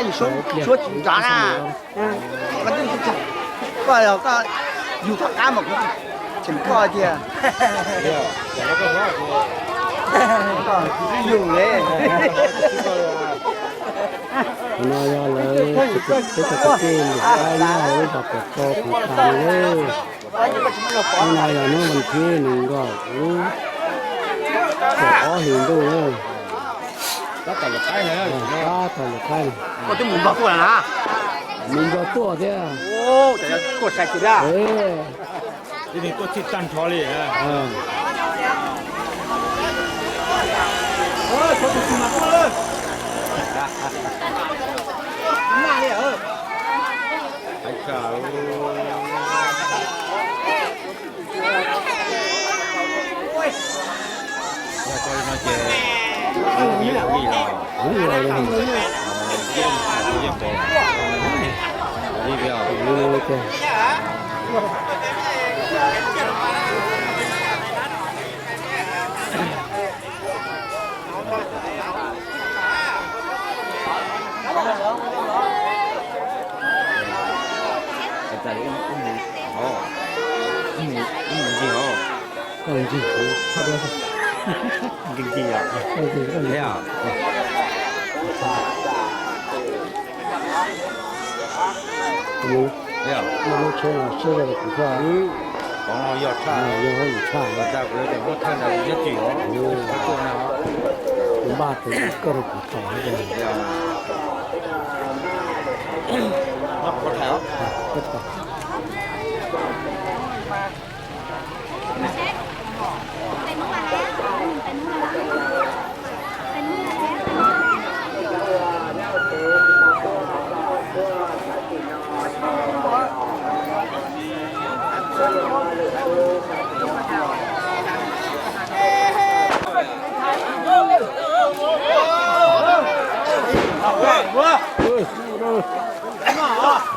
Yus suab tsis nrov na. Koj yog koj yug tom qab mas kuv tseem koj tiag. Yug le. No yog lawv peb cov kwv tij lwm qaib nyob hauv lub zos Pem Tso Phuv Thas no. Hnub no yog hnub vas thib nees nkaum lub kaum ob hlis ntuj na. Tab tom lawv qaib, mus nrog tuaj thiab. Tuaj txhij tag nrho li. Yog li no ces li los yeej yeej pom li os. Koj ncig kuv, koj ncig, koj ncig, koj ncig. Lub tsheb no siab zog rau kuv thiab. Qhov no yog tshaj, yog hauj lwm tshaj, kuv lawv cov huab thawj ntawd nyob twj ywm os. Kuv npaj tus koj rau kuv tos.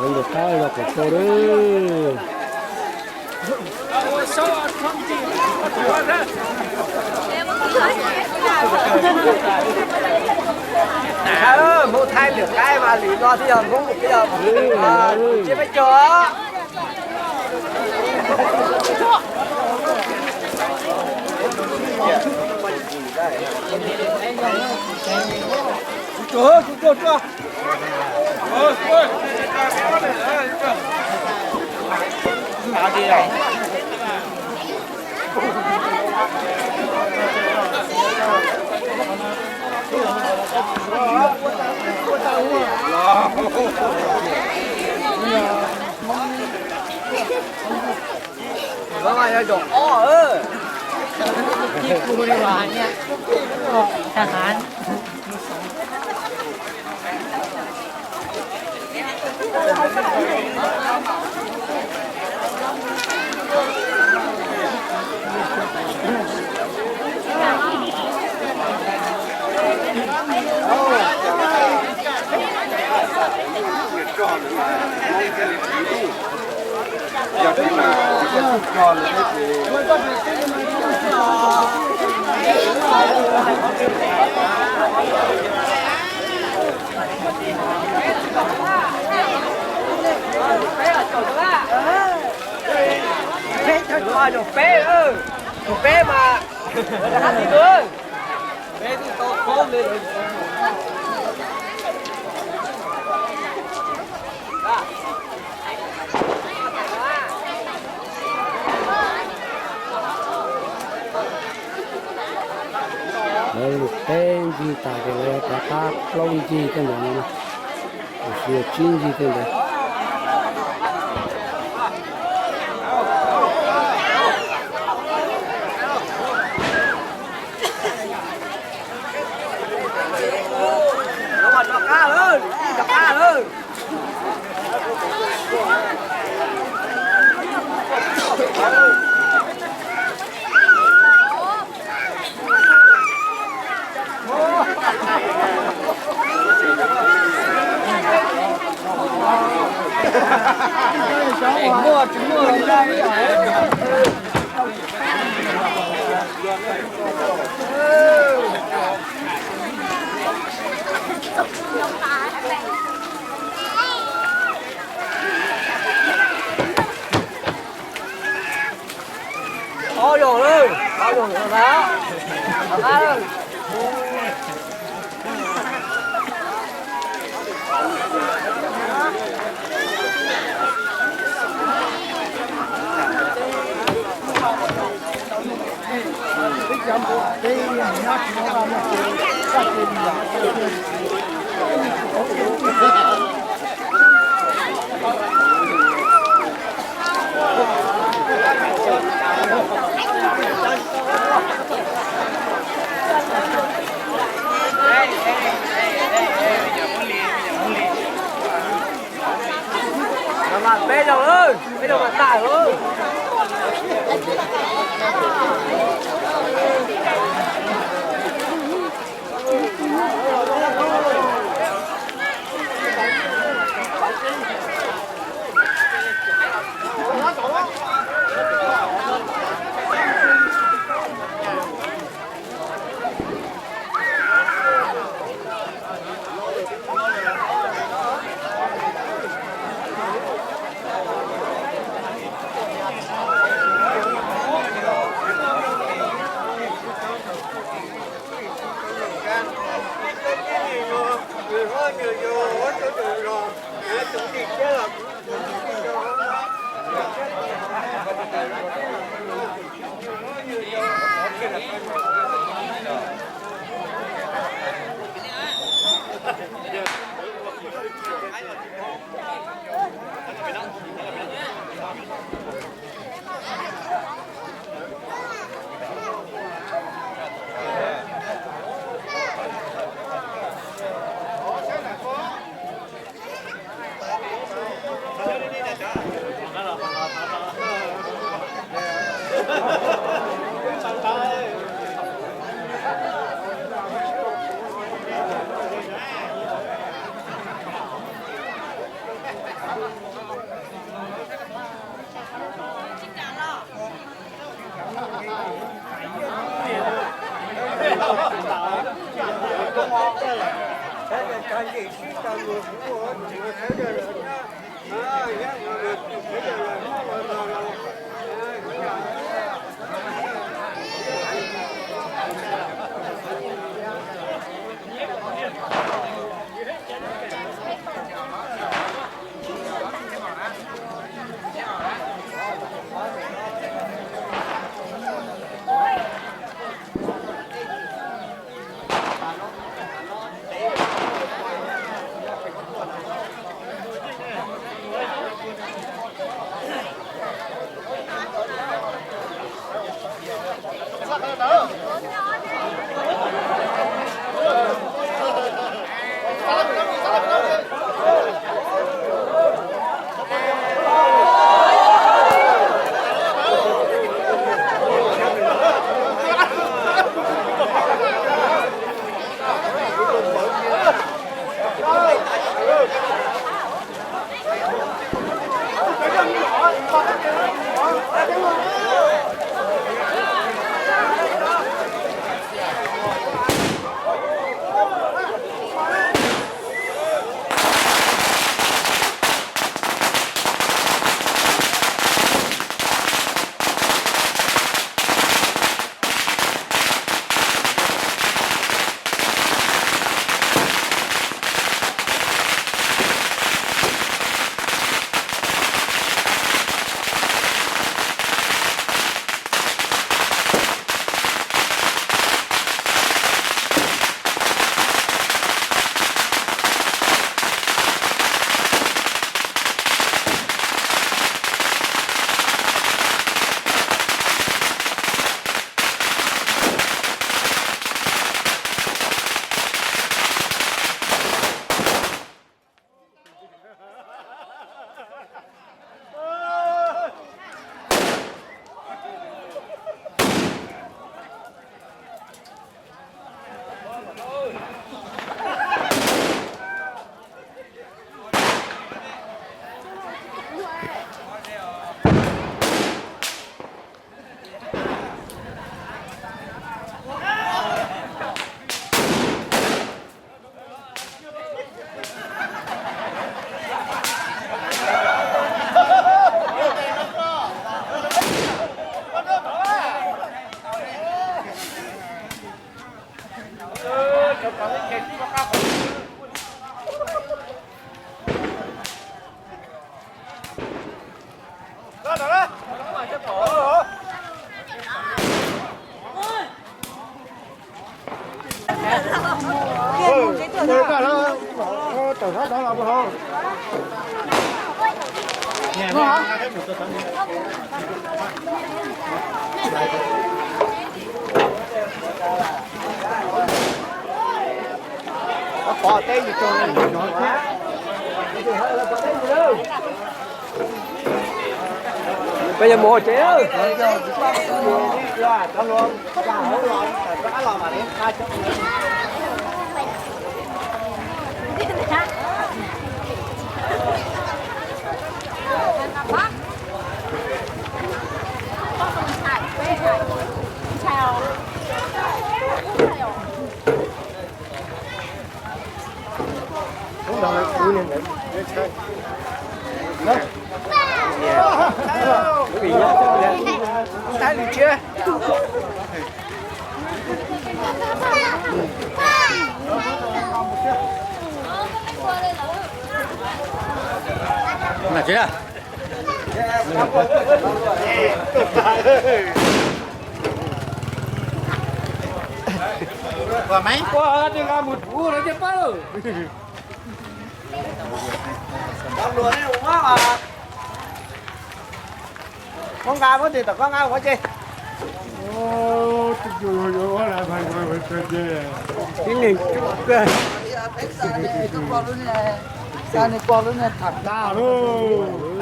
Ntawm qab los kom tau lawm. Hmoob Thaib lwm qaib mas lwm no twb yog Hmoob, twb yog Hmoob, tsis peb cog. Peb mas, peb twb tau khob li. Lawv lwm peb ncig tas ces lawv rov qab plaub ncig tej ntawd no na. Tab sis yog tsib ncig tej ntawd. Ob zaug lawm, ob zaug lawm na. Mas peb zaug lawm, peb zaug mas tag lawm. Peb yuav mus hauv tsev. Muab nqa muab tis tom koj nqa ua ces. Tib neeg coob kawg.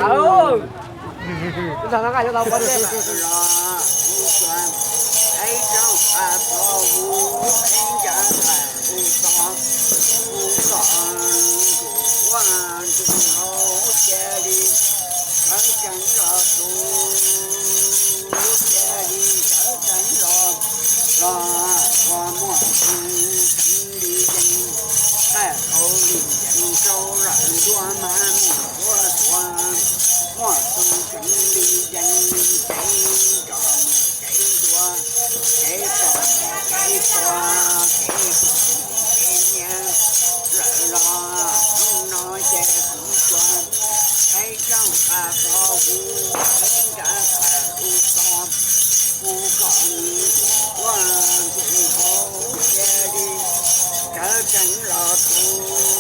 Rawv tseev los tu